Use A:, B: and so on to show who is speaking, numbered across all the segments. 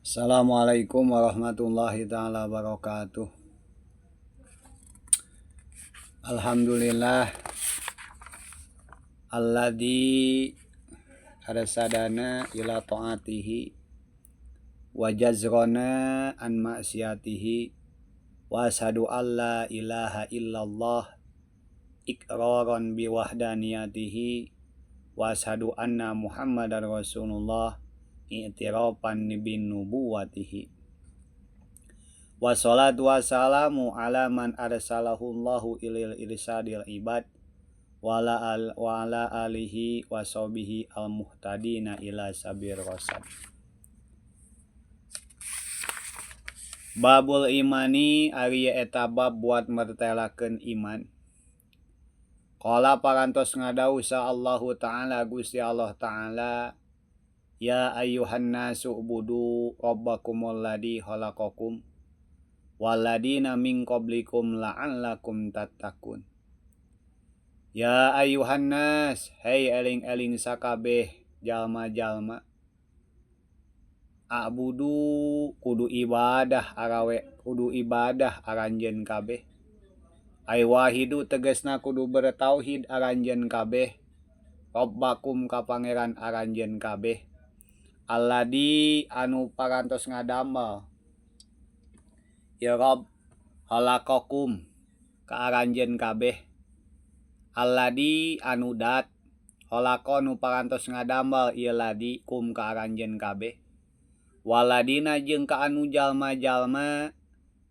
A: Assalamualaikum warahmatullahi taala wabarakatuh. Alhamdulillah alladzi arsadana ila ta'atihi wa jazrana an ma'siyatihi wa asyhadu alla ilaha illallah iqraran bi wahdaniyatihi wa asyhadu anna Muhammadar Rasulullah i'tirafan bin nubuwatihi. Wassalatu wassalamu ala man arsalahu Allahu ilal irsadil ibad wa ala alihi wa sahbihi al muhtadina ila sabir rasad. Babul imani ari eta bab buat mertelakeun iman. Qala parantos ngadawuh sa Allahu ta'ala Gusti Allah ta'ala, ya ayyuhan nasu ubudu rabbakumul ladzi khalaqakum walladina min qablikum la'allakum tattaqun. Ya ayyuhan nas, hei eling-eling sakabeh jalma-jalma, abudu kudu ibadah arawe kudu ibadah aranjeun kabeh. Ay wahidu tegasna kudu bertauhid aranjeun kabeh, rabbakum ka pangeran aranjeun kabeh, alladzi anu parantos ngadamel ya Rabb khalaqakum ka aranjeun kabeh, alladzi anu dat khalaqa nu parantos ngadamel ieu ladzi kum ka aranjeun kabeh, waladina jeung ka anu jalma-jalma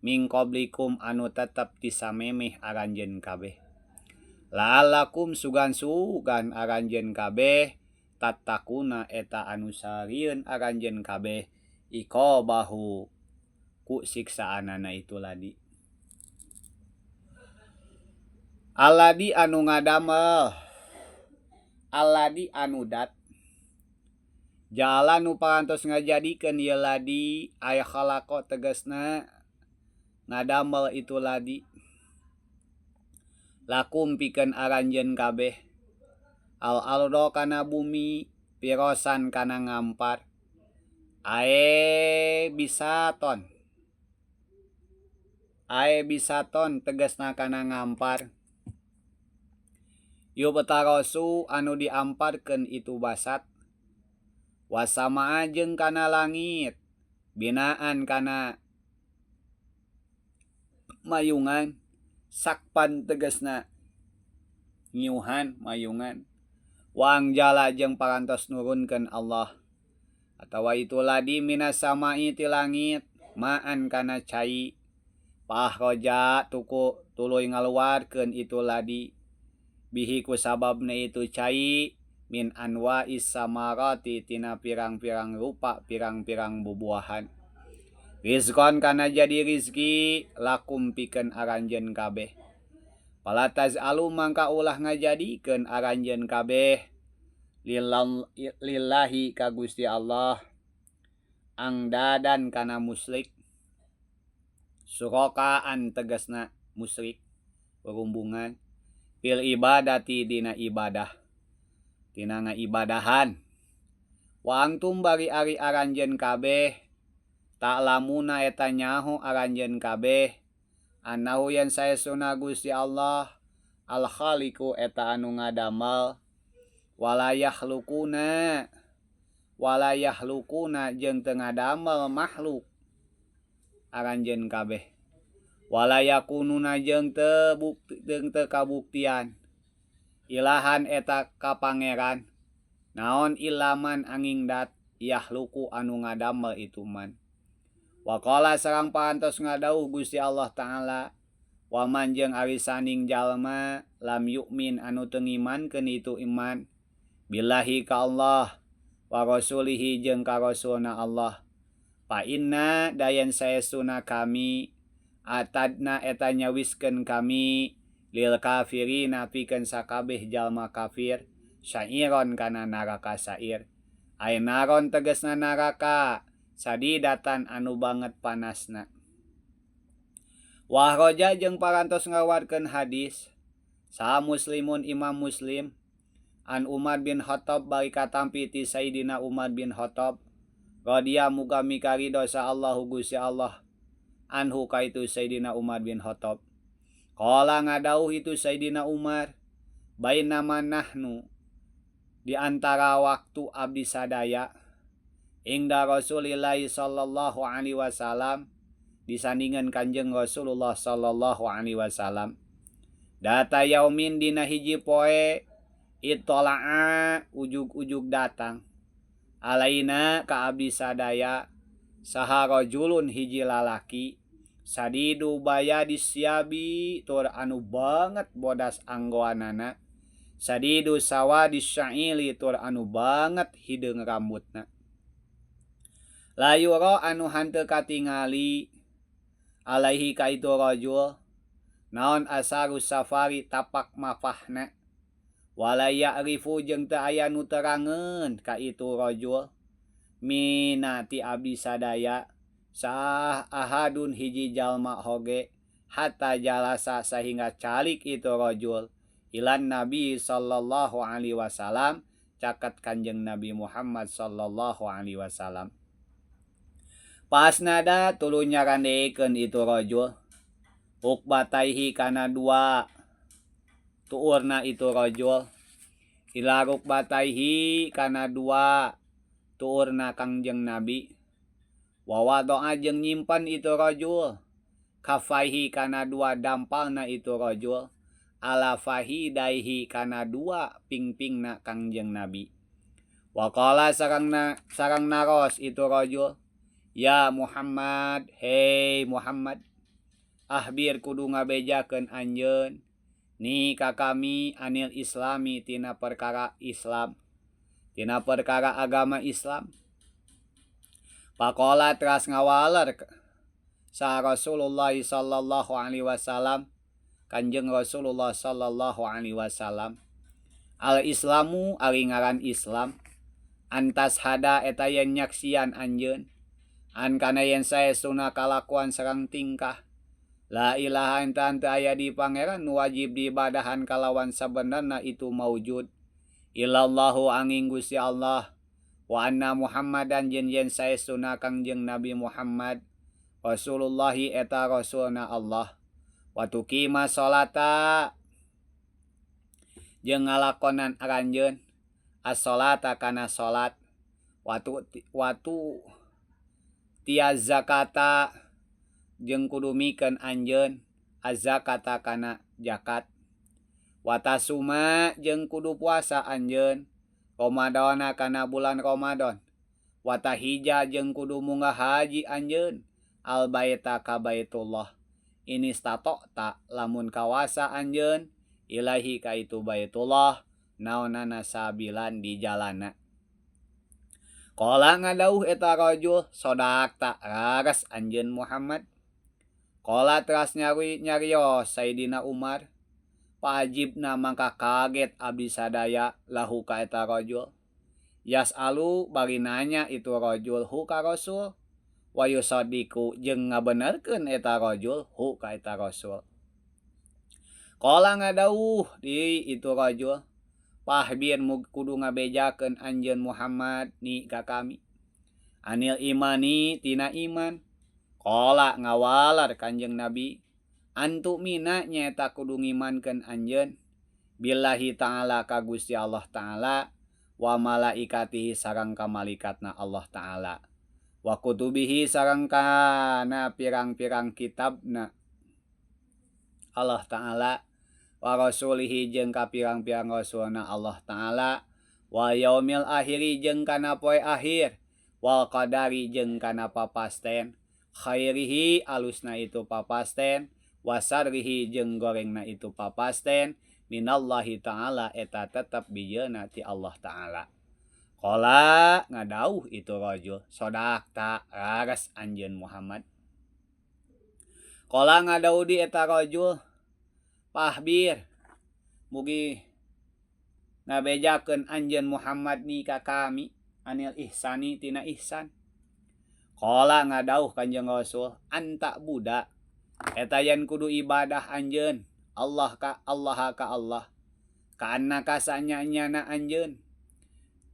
A: min qablikum anu tetep tisamemeh aranjeun kabeh, la'allakum sugan-sugan aranjeun kabeh tattaquna eta anu sarieun aranjeun kabeh iqabahu ku siksaanana itu ladi. Alladzi anu ngadamel, alladzi anu dat jala nu parantos ngajadikeun ieu ladi ay khalaqa tegasna ngadamel itu ladi lakum pikeun aranjeun kabeh al ardo kana bumi pirosan kana ngampar ae bisaton tegasna kana ngampar yubtarasu anu diamparkeun itu basat wasamaa jeung kana langit binaan kana mayungan sakpan tegasna ngiuhan mayungan wang jala jeung parantos nurunkeun Allah atawa itu ladi minas samai ti langit maan kana cai pahroja tuku tuluy ngaluarkeun itu ladi bihi ku sababna itu cai min anwa'is samarati tina pirang-pirang rupa pirang-pirang bubuahan rizqon kana jadi rizki lakum pikeun aranjeun kabeh fala taz'alu mangka ulah ngajadikeun aranjeun kabeh lillahi ka Gusti Allah angdadan kana musyrik surokaan tegasna musyrik perumbungan fil ibadati dina ibadah tina ngaibadahan wa antum bari ari aranjeun kabeh ta'lamuna eta nyaho aranjeun kabeh annahu yen saestuna Gusti Allah al khaliqu eta anu ngadamel wala yahlukuna jeung teu ngadamel makhluk aranjeun kabeh wala yakununa jeung teu kabuktian ilahan eta ka pangeran naon ilaman angin dat yahluku anu ngadamel itu man. Waqala sareng parantos ngadawuh Gusti Allah ta'ala wa man jeung ari saning jalma lam yu'min anu teu ngimankeun itu iman billahi ka Allah wa rasulihi jeung ka rasulna Allah fa inna dayan saestuna kami atadna eta nyawiskeun kami lil kafirina pikeun sakabeh jalma kafir sairon kana neraka sair ay naron tegasna neraka sadidatan anu banget panasna. Wahroja jeung parantos ngawarkeun hadis saha muslimun imam muslim an Umar bin Khattab bari katampi ti Sayyidina Umar bin Khattab Radhiya muga mikaridho saha Allahu Gusti Allah anhu ka itu Sayyidina Umar bin Khattab. Qala ngadauh itu Sayyidina Umar, bainama nahnu di antara waktu abdi sadaya ingda Rasulillah sallallahu alaihi wasallam disandingan Kanjeng Rasulullah sallallahu alaihi wasallam. Data yaumin dina hiji poe itola'a ujug-ujug datang alaina ka abdi sadaya saha rajulun hiji lalaki sadidu bayadi siabi tur anu banget bodas anggoanana sadidu sawadi syaili tur anu banget hideung rambutna layura anu hanteu katingali alaihi ka itu rajul naon asaru safari tapak mapahna wala ya'rifu jeung teu aya nu terangeun ka itu rajul minati abdi sadaya sah ahadun hiji jalma hoge hatta jalasa sehingga calik itu rajul ilan Nabi sallallahu alaihi wasallam caket Kanjeng Nabi Muhammad sallallahu alaihi wasallam. Pasnada tuluy nyarandekeun itu rajul ukbataihi kana dua tuurna itu rajul ila rukbataihi kana dua tuurna Kangjeng Nabi wa wada'a jeung nyimpen itu rajul kafaihi kana dua dampalna itu rajul ala fahidaihi kana dua pingpingna Kangjeng Nabi. Wa qala sareng naros itu rajul, ya Muhammad, hei Muhammad, ahbir kudu ngabejakeun anjeun ni ka kami anil islami tina perkara Islam, tina perkara agama Islam. Pakola teras ngawaler sa Rasulullah sallallahu alaihi wasallam, Kanjeng Rasulullah sallallahu alaihi wasallam, al Islamu ari ngaran Islam antas hada eta yen nyaksian anjeun an kana yen saestuna kalakuan sareng tingkah la ilaha anta anta aya di pangeran nu wajib diibadahan kalawan sabenerna itu maujud illallahu angin Gusti Allah wa anna Muhammadan jeung yen saestuna Kangjeng Nabi Muhammad Rasulullahi eta rasulna Allah wa tuqima sholata jeung ngalakonan aranjeun as-sholata kana salat watu tia zakata jeung kudu mikeun anjeun az-zakata kana zakat watasuma jeung kudu puasa anjeun Ramadana kana bulan Ramadan watahija jeung kudu munggah haji anjeun al baita ka Baitullah ini statokta lamun kawasa anjeun ilahi ka itu Baitullah naonana sabilan di jalana. Qala ngadauh eta rajul sodakta raras anjeun Muhammad. Qala teras nyarios Sayyidina Umar, paajibna mangka kaget abdi sadaya lahu ka eta rajul. Yas'alu bari nanya itu rajul hu ka Rasul wa yusaddiqu jeung ngabenerkeun eta rajul hu ka eta Rasul. Qala ngadauh di itu rajul, pahbir kudu ngabejakeun anjeun Muhammad ni ka kami anil imani tina iman. Qala ngawalar Kanjeng Nabi, antu mina nyaeta kudu ngimankeun anjeun billahi ta'ala ka Gusti Allah ta'ala wa malaikatihi sareng ka malaikatna Allah ta'ala wa kutubihi sareng kana pirang-pirang kitabna Allah ta'ala wa rasulihi jeung ka pirang-pirang rasulna Allah ta'ala wa yaumil akhiri jeung kana poe akhir wal qadari jeung kana papasten khairihi alusna itu papasten wasarrihi jeung gorengna itu papasten minallahi ta'ala eta tetep bijeuna ti Allah ta'ala. Qala ngadauh itu rajul sodakta raras anjeun Muhammad. Qala ngadauh di eta rajul, pahbir mugi ngabejakeun anjeun Muhammad ni ka kami anil ihsani tina ihsan. Qala ngadauh Kanjeng Rasul, anta budak eta yen kudu ibadah anjeun Allah ka Allah ka Allah ka annaka sanya-nyana anjeun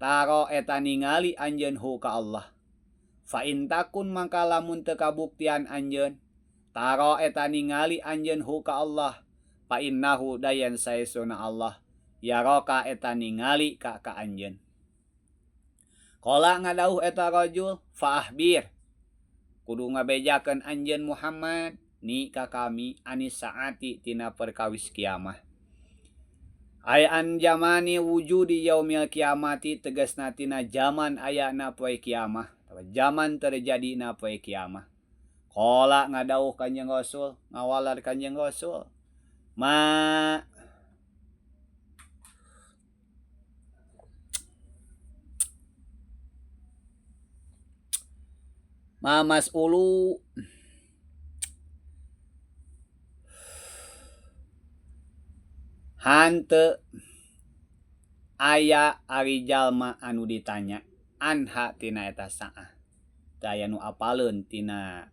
A: taro eta ningali anjeun hu ka Allah. Fa in takun mangka lamun teu kabuktian anjeun taro eta ningali anjeun hu ka Allah fa innahu dayan saestuna Allah yaraka eta ningali ka ka anjeun. Qala ngadauh eta rajul fa ahbir kudu ngabejakeun anjeun Muhammad ni ka kami anis saati tina perkawis kiamah. Ay an jamani wujudi yaumil kiamati tegasna tina jaman ayana poe kiamah, jaman terjadi na poe kiamah. Qala ngadauh Kanjeng Rasul, ngawalar Kanjeng Rasul, ma ma mas'ulu hanteu aya ari jalma anu ditanya anha tina eta saah. Teu aya nu apaleun tina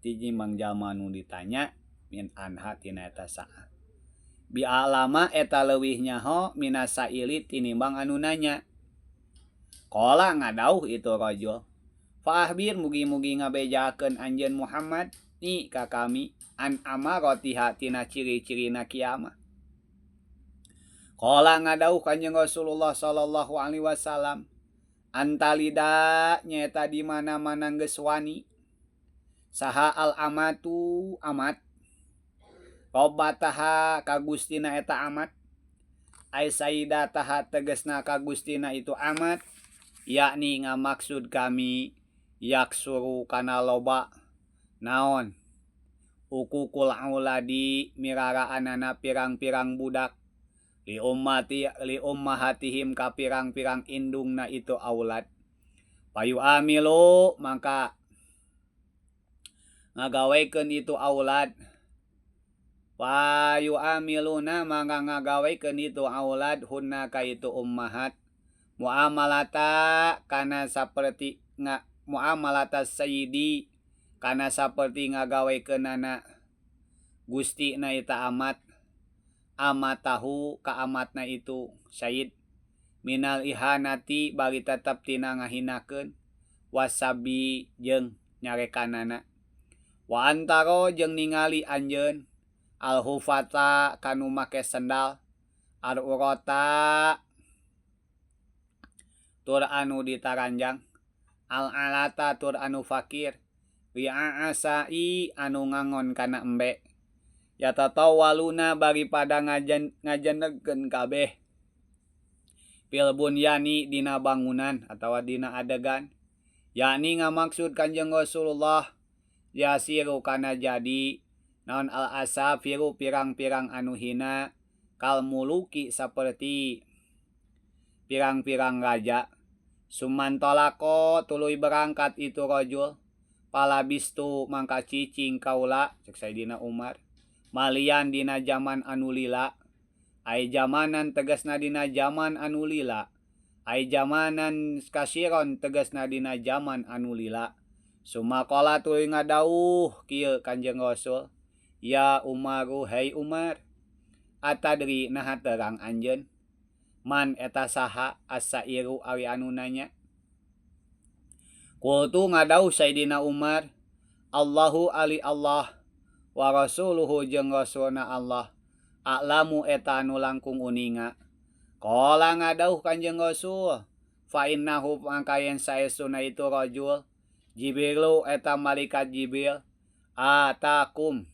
A: tinimbang jalma anu ditanya min anha tina eta saah. Bi alama eta leuwih nyaho minasaili tinimbang anu nanya. Qala ngadauh itu rajul fa ahbir mugi-mugi ngabejakeun anjeun Muhammad ni ka kami an amaratiha tina ciri-cirina kiamah. Qala ngadauh Kanjeng Rasulullah sallallahu alaihi wasallam antalida nyaeta di mana-mana geus wani saha al amatu amat robataha ka gustina eta amat ai saidataha tegasna ka gustina itu amat yakni ngamaksud kami yaksuru kana loba naon ukukul auladi miraraanana pirang-pirang budak li ummati li ummahatihim ka pirang-pirang indungna itu aulad payu amilu mangka ngagawekeun itu aulad payu amiluna mangka ngagawekeun itu aulad hunna ka itu ummahat muamalata kana saperti nga muamalata sayyidi kana saperti ngagawekeunana gusti na eta amat amatahu ka amatna itu sayyid minal ihanati bari tetep tina ngahinakeun wasabi jeung nyarekanana wa antaro jeung ningali anjeun alhufata kanu make sendal al-urata tur anu ditaranjang al-alata tur anu fakir ri'asai anu ngangon kana embe yatatawaluna bari pada ngajenegkeun kabeh fil bunyani dina bangunan atawa dina adegan yakni ngamaksud Kanjeng Rasulullah yasiru kana jadi naon al asafiru pirang-pirang anu hina kal muluki saperti pirang-pirang raja sumantolako tuluy berangkat itu rajul palabistu mangka cicing kaula cek Sayyidina Umar malian dina jaman anu lila ai jamanan tegasna dina jaman anu lila ai jamanan kasiron tegasna dina jaman anu lila sumakola tuluy ngadauh kieu Kanjeng Rasul ya Umaru hei Umar atadri naha terang anjeun man eta saha asairu ari anu nanya qultu ngadauh Sayyidina Umar Allahu ali Allah wa rasuluhu jeung rasulna Allah a'lamu eta anu langkung uninga qala ngadauh Kanjeng Rasul fa innahu mangka yen saestuna itu rajul Jibrilu eta malaikat Jibril atakum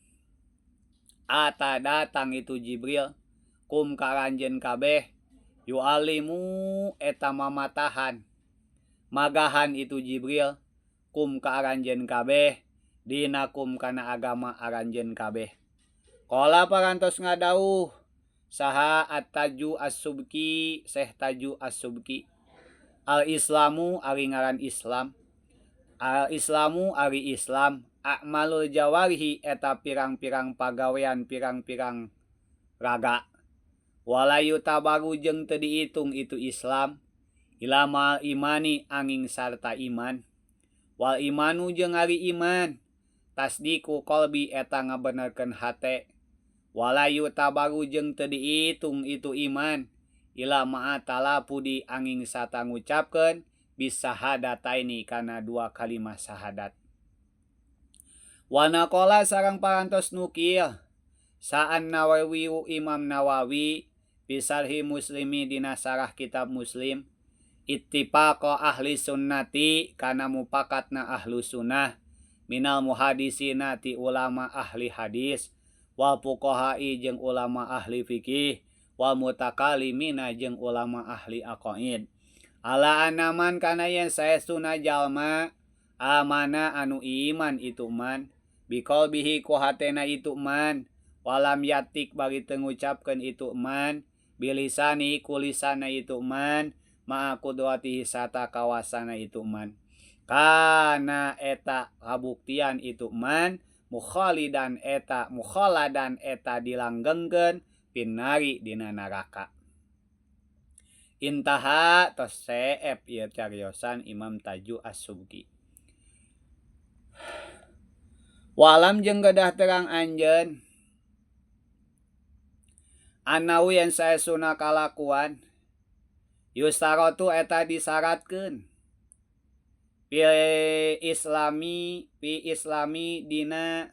A: ata datang itu Jibril kum ka anjeun kabeh yu'alimu eta mamatahan magahan itu Jibril kum ka aranjeun kabeh dinakum kana agama aranjeun kabeh. Qala parantos ngadauh saha at-taju as-subki Syekh Taju as-Subki al-islamu ari ngaran Islam al-islamu ari Islam a'malul jawarihi eta pirang-pirang pagawean pirang-pirang raga walayu tabaru jeung teu diitung itu Islam ilamal imani angin sarta iman wal imanu jeung ari iman tasdiku qalbi eta ngabenerkeun hate walayu tabaru jeung teu diitung itu iman ila ma'a talapudi angin sarta ngucapkeun Bisahadataini kana dua kalimah syahadat. Wa naqala sareng parantos nukil saan Nawawi Imam Nawawi fi Syarhi Muslimi dina syarah kitab Muslim ittifaqa ahli sunnati kana mupakatna ahlu sunnah minal muhadisina ti ulama ahli hadis wal fuqaha'i jeung ulama ahli fikih wal mutakalimina jeung ulama ahli aqaid. Ala anaman kana yen saestuna jalma amana anu iman itu man biqalbihi ku hatena itu man walam yatik bari teu ngucapkeun itu man bilisani ku lisana itu man ma'a qudratihi sarta kawasana itu man kana eta kabuktian itu man mukhalidan eta mukhaladan eta dilanggengkeun pinnari dina neraka. Intaha tos seep ieu cariosan Imam Taju As-Subki. Walam jeung gedah terang anjeun anawi yen saestuna kalakuan yustaratu eta disyaratkeun fi islami dina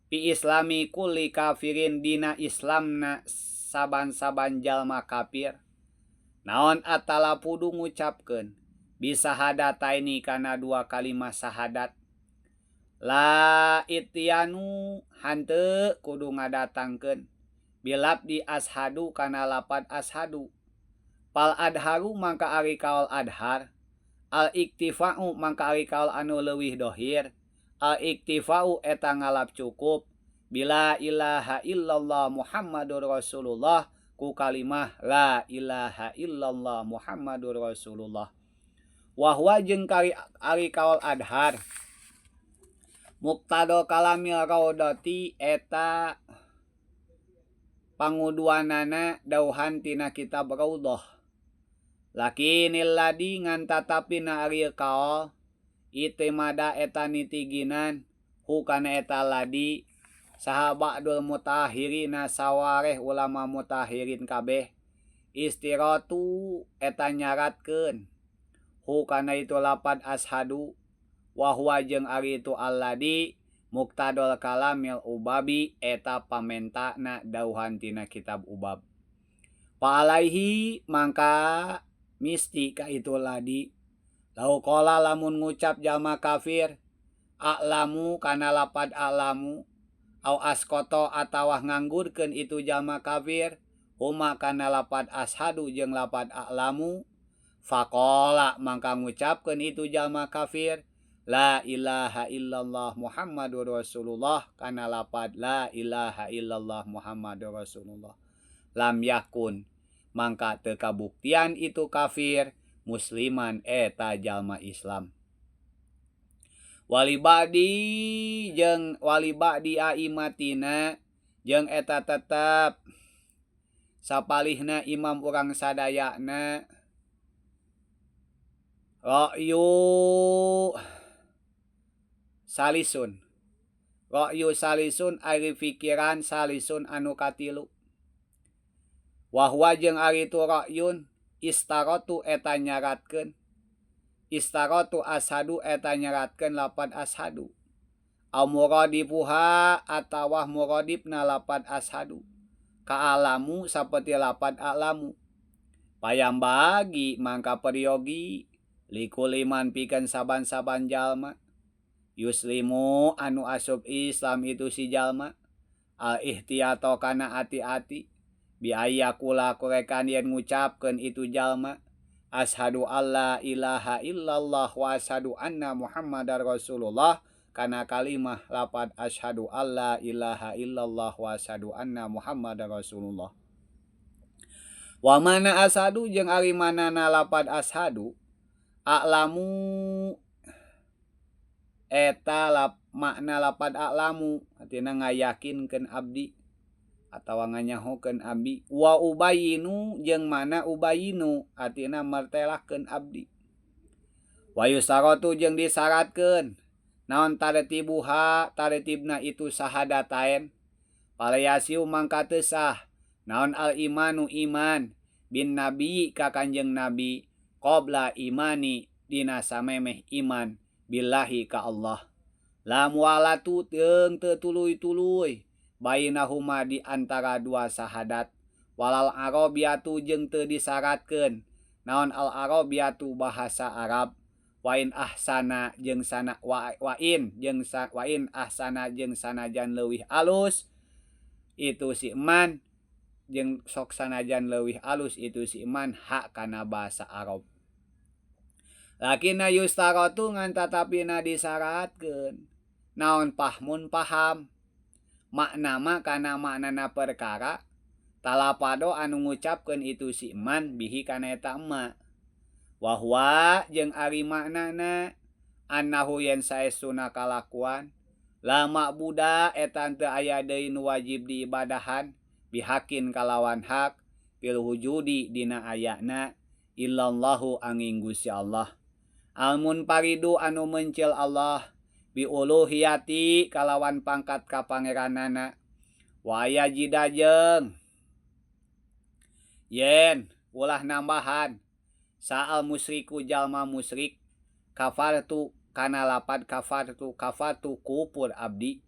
A: fi islami kulli kafirin dina islamna saban-saban jalma kafir. Naon atala pudu ngucapkeun bisahadataini kana dua kalimah syahadat la ityanu hanteu kudu ngadatangkeun bilabdi ashadu kana lapad ashadu pal adharu mangka ari kaol adhar al iktifa'u mangka ari kaol anu leuwih dohir al iktifa'u eta ngalap cukup bila ilaha illallah Muhammadur Rasulullah ku kalimah la ilaha illallah Muhammadur Rasulullah. Wahwa jeung kari ari kaol adhar muqtado kalamil raudati eta panguduanana dauhan tina kitab Raudhah. Lakinil ladi ngan tatapina ari kaol itemada eta nitiginan hukana eta ladi saha ba'dul mutahhirina sawareh ulama mutahirin kabeh istiratu eta nyaratkeun hukana itu lapad ashadu wa huwa jeung ari itu alladi muqtadol kalamil ubabi eta pamentana dauhan tina kitab ubab. Fa alaihi mangka misti ka itu ladi lau qala lamun ngucap jalma kafir a'lamu kana lapad a'lamu au askoto atawa nganggurkeun itu jalma kafir huma kana lapad ashadu jeung lapad a'lamu faqala mangka ngucapkeun itu jalma kafir la ilaha illallah Muhammadur Rasulullah kana lapad la ilaha illallah Muhammadur Rasulullah lam yakun mangka teu kabuktian itu kafir musliman eta jalma Islam. Walibadi jeung walibadi aimatina jeung eta tetep sapalihna imam urang sadayana ra'yu salisun ra'yu salisun ari pikiran salisun anu katilu wahwa jeung ari tu ra'yun istaratu eta nyaratkeun istaratu ashadu eta nyaratkeun lapad ashadu au muradifuha atawa muradifna lapad ashadu ka'alamu saperti lapad a'lamu payam bagi mangka peryogi likuliman pikeun saban-saban jalma yuslimu anu asup Islam itu si jalma al ihtiyato kana ati-ati bi ayakula kurekan yen ngucapkeun itu jalma ashadu alla ilaha illallah wa ashadu anna Muhammadar Rasulullah kana kalimah lapad ashadu alla ilaha illallah wa ashadu anna Muhammadar Rasulullah. Wa mana ashadu jeung ari manana lapad ashadu a'lamu eta makna lapad a'lamu artina ngayakinkeun abdi atawa nganyahokeun abdi wa ubayinu jeung mana ubayinu artina mertelakeun abdi wa yusaratu jeung disyaratkeun naon tartibuha tartibna itu sahadatain palayasiu mangka teu sah naon al imanu iman bin nabi ka kanjeng nabi Qabla imani dina samemeh iman billahi ka Allah. La mualatu jeung teu tuluy-tuluy bainahuma di antara dua sahadat. Walal arabiyatu jeung teu disaratkeun naon al arabiyatu bahasa Arab. Wain ahsana jeung sana wa, wain jeung sa, wain ahsana jeung sanajan leuwih alus itu si iman jeung sok sanajan leuwih alus itu si iman hak kana bahasa Arab. Lakinna yustaratu ngan tatapina disyaratkeun naon pahmun paham makna ma kana maknana perkara talapado anu ngucapkeun itu si iman bihi kana eta emak. Wahwa jeung ari maknana annahu yen saestuna kalakuan la ma'buda eta teu aya deui nu wajib diibadahan bihakin kalawan hak fil wujudi dina ayana illallahu angin Gusti Allah. Al munfaridu anu mencil Allah bi uluhiyati kalawan pangkat kapangeranana wa ayajida jeung yen ulah nambahan saal musyriku jalma musyrik kafartu kana lapad kafartu kafartu kufur abdi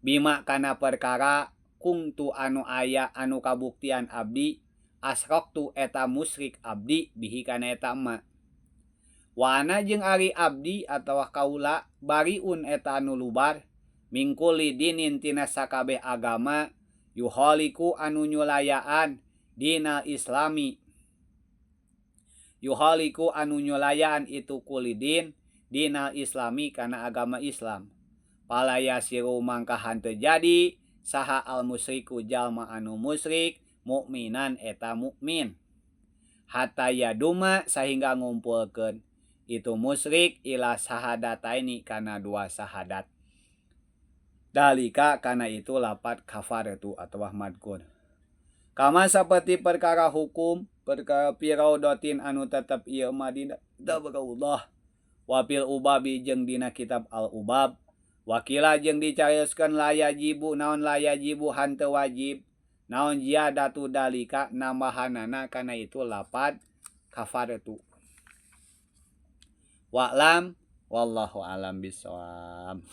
A: bima kana perkara kungtu anu aya anu kabuktian abdi asroktu eta musyrik abdi bihi kana eta ma wa ana jeung ari abdi atawa kaula bariun eta anu lubar mingkuli dinin tina sakabeh agama yuhaliku anu nyulayaan dina islami yuhaliku anu nyulayaan itu kulidin dinal islami kana agama Islam. Pala yasiru mangkahan terjadi saha al musyriku jalma anu musyrik mukminan eta mukmin hatta yaduma sehingga ngumpulkeun itu musyrik ila sahadataini kana dua sahadat dalika kana itu lapat kafaratu atau madkur. Kama seperti perkara hukum perkara piraudatin anu tetep ieu mah dina kitab Allah wa fil ubabi jeung dina kitab al ubab wakila jeung dicarioskeun la yajibu naon la yajibu hanteu wajib naon ziyadatu dalika nambahanana kana itu lapad kafaratu. Wa'lam wallahu alam bisawab.